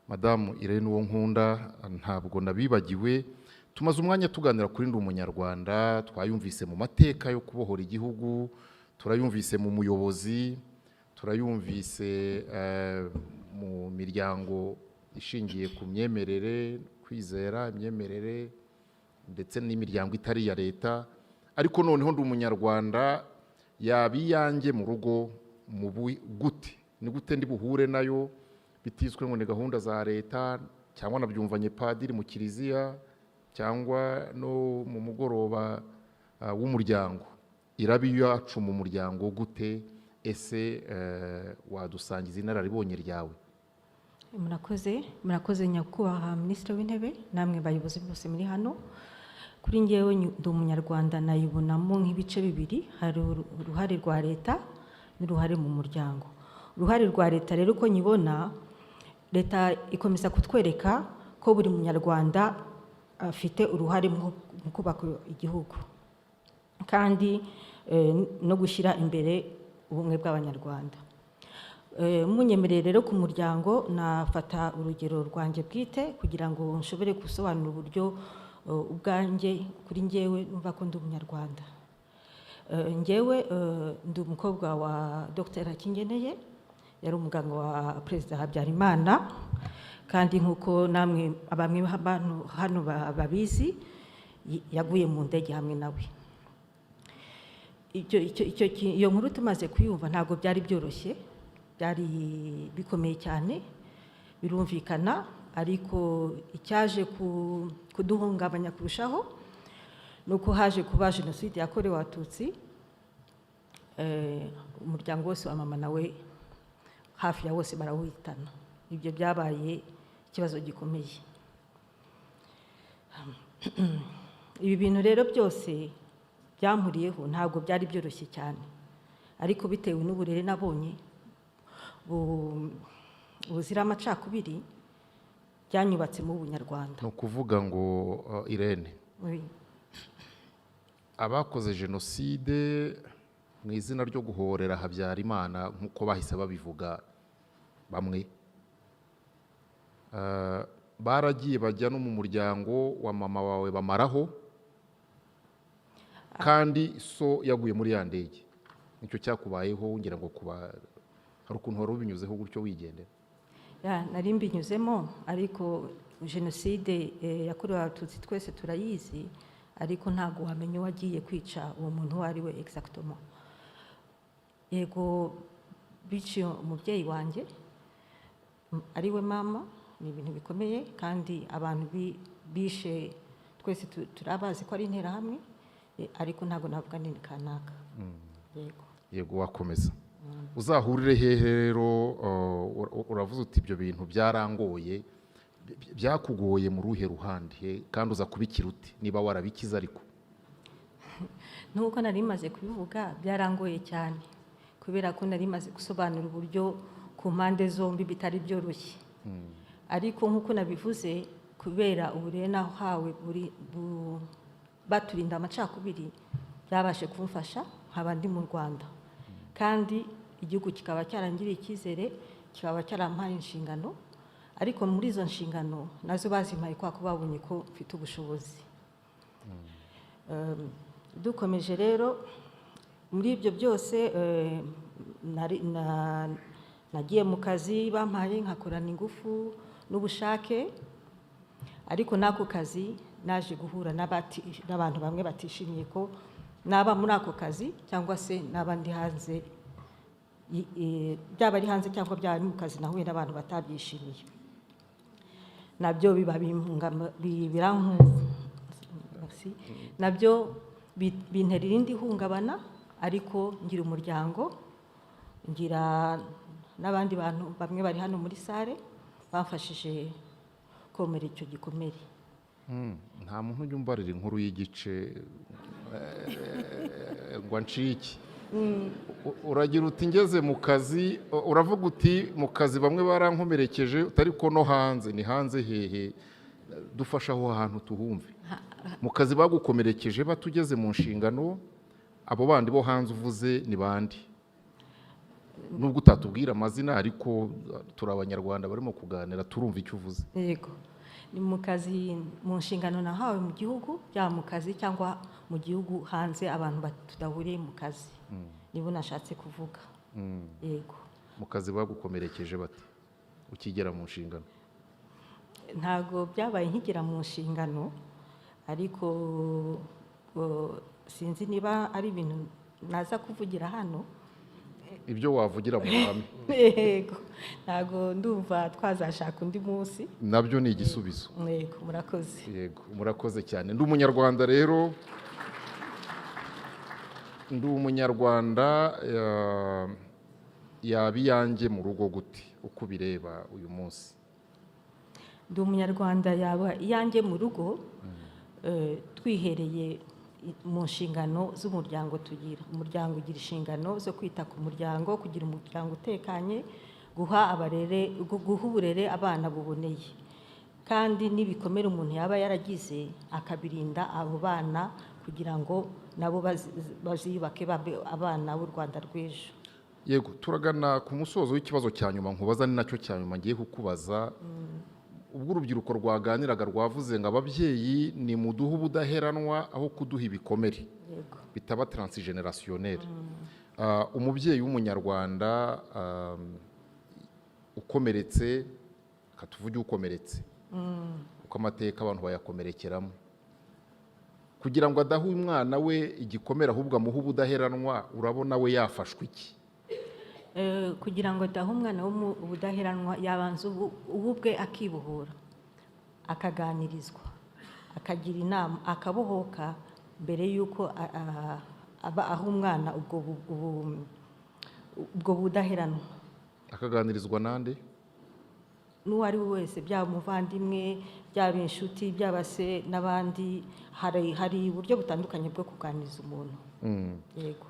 Madamu Irene Uwonkunda, ntabwo nabibagiwe. Tumaze umwanya tuganira kuri Ndi Umunyarwanda. Twayumvise mu mateka yo kubohora igihugu, turayumvise mu muyobozi, turayumvise mu miryango ishingiye ku myemerere, kwizera, imyemerere, ndetse n'imiryango itari iya leta. Ariko noneho Ndi Umunyarwanda yaba iyanjye mu rugo mu gute? Ni gute ndi buhure nayo bitiswe ngo ni gahunda za leta, cyangwa nabyumvanye padiri mu kiliziya, cyangwa no mu mugoroba w'umuryango? Iraba iyacu mu muryango gute? Ese wadusangiza inararibonye ryawe? Murakoze, murakoze, nyakubahwa Minisitiri w'Intebe, namwe bayobozi bose muri hano. Kuri ngewe, Ndi Umunyarwanda nayibonamo nk'ibice bibiri: hari uruhare rwa leta n'uruhare mu muryango. Uruhare rwa leta rero, uko nyibona, leta ikomeza kutwereka ko buri munyarwanda afite uruhare mu kubaka igihugu kandi no gushyira imbere ubumwe bw'Abanyarwanda. Munyemereye rero, ku muryango nafata urugero rwanjye bwite kugira ngo nshobore gusobanura uburyo ubwanjye kuri njyewe numva ko ndi Umunyarwanda. Njyewe ndi umukobwa wa Dr Akingeneye, yari umuganga wa Perezida Habyarimana, kandi nk'uko namwe bamwe bantu hano babizi, yaguye mu ndege hamwe nawe. Iyo nkuru tumaze kuyumva ntabwo byari byoroshye, byari bikomeye cyane, birumvikana. Ariko icyaje kuduhungabanya kurushaho ni uko haje kuba jenoside yakorewe Abatutsi. Umuryango wose wa mama nawe hafi ya wose barawuhitana. Ibyo byabaye ikibazo gikomeye. Ibi bintu rero byose byampuriyeho ntabwo byari byoroshye cyane, ariko bitewe n'uburere nabonye buzira amacakubiri, byanyubatsemo ubunyarwanda. Ni ukuvuga ngo Irene, Oui. abakoze jenoside mu izina ryo guhorera Habyarimana, nk'uko bahise babivuga bamwe, baragiye bajya no mu muryango wa mama wawe bamaraho, kandi so yaguye muri ya ndege. Nicyo cyakubayeho. Ngira ngo kuba hari ukuntu wari ubinyuzeho gutyo wigendera. Ya, nari mbinyuzemo, ariko jenoside yakorewe Abatutsi twese turayizi, ariko ntabwo wamenya uwagiye kwica uwo muntu uwo ari we exactement. Yego, biciye umubyeyi wanjye ari we mama, ni ibintu bikomeye, kandi abantu bishe twese turabazi ko ari Interahamwe, ariko ntabwo navuga ni kanaka, yego. Yego, wakomeza. Uzahurire hehe rero? Uravuze uti ibyo bintu byarangoye. Byakugoye mu ruhe ruhande, kandi uza kubikira ute niba warabikize ariko? Nk'uko nari maze kubivuga, byarangoye cyane kubera ko nari maze gusobanura uburyo ku mpande zombi bitari byoroshye. Ariko nk'uko nabivuze, kubera uburere nahawe baturinda amacakubiri, byabashe kumfasha nkaba ndi mu Rwanda, kandi igihugu kikaba cyarangiriye icyizere, kikaba cyarampaye inshingano. Ariko muri izo nshingano nazo bazimpaye kubera ko babonye ko mfite ubushobozi. Dukomeje rero, muri ibyo byose nagiye mu kazi bampaye, nkakorana ingufu n'ubushake. Ariko n'ako kazi naje guhura n'abantu bamwe batishimiye ko naba muri ako kazi cyangwa se naba ndi hanze, byaba ari hanze cyangwa byaba ari mu kazi, nahuye n'abantu batabyishimiye. Nabyo biba merci. Nabyo bintera irindi hungabana. Ariko ngira umuryango, ngira n'abandi bantu bamwe bari hano muri salle bamfashije komera icyo gikomere. Nta muntu ujya umbarira inkuru y'igice ngo ancike. Uragira uti ngeze mu kazi, uravuga uti mu kazi bamwe barankomerekeje, ariko no hanze. Ni hanze hehe? Dufasha aho hantu tuhumve. Mu kazi bagukomerekeje batugeze mu nshingano, abo bandi bo hanze uvuze ni bande? Nubwo utatubwira amazina, ariko turi Abanyarwanda barimo kuganira, turumva icyo uvuze. Yego, ni mu kazi, mu nshingano nahawe mu gihugu, byaba mu kazi cyangwa mu gihugu hanze, abantu tudahuriye mu kazi, nibo nashatse kuvuga, yego. Mu kazi bagukomerekeje bate ukigera mu nshingano? Ntabwo byabaye nkigera mu nshingano, ariko sinzi niba ari ibintu naza kuvugira hano. Ibyo wavugira mu ruhame. Yego, ntabwo ndumva, twazashaka undi munsi. Nabyo ni igisubizo. Yego, murakoze. Yego, murakoze cyane. Ndi Umunyarwanda rero, Ndi Umunyarwanda yaba iyanjye mu rugo gute, uko ubireba uyu munsi? Ndi Umunyarwanda yaba iyanjye mu rugo, twihereye mu nshingano z'umuryango tugira. Umuryango ugira inshingano zo kwita ku muryango, kugira umuryango utekanye, guha abarere, guha uburere abana buboneye, kandi n'ibikomere umuntu yaba yaragize akabirinda abo bana, kugira ngo nabo baziyubake, babe abana b'u Rwanda rw'ejo. Yego, turagana ku musozo w'ikibazo cya nyuma nkubaza, ni nacyo cya nyuma ngiye kukubaza. Ubwo urubyiruko rwaganiraga rwavuze ngo ababyeyi ni muduhe ubudaheranwa aho kuduha ibikomere, bitaba transgénérationnel. Umubyeyi w'Umunyarwanda ukomeretse, katuvuge ukomeretse, kuko amateka abantu bayakomerekeramo, kugira ngo adaha umwana we igikomere ahubwo amuhe ubudaheranwa, urabona we yafashwe iki? Kugira ngo adahe umwana we ubudaheranwa, yabanza ubu ubwe akibohora, akaganirizwa, akagira inama, akabohoka mbere y'uko aba aha umwana ubwo budaheranwa. Akaganirizwa nande? N'uwo ari we wese, byaba umuvandimwe, byaba inshuti, byaba se n'abandi. Hari uburyo butandukanye bwo kuganiriza umuntu, yego.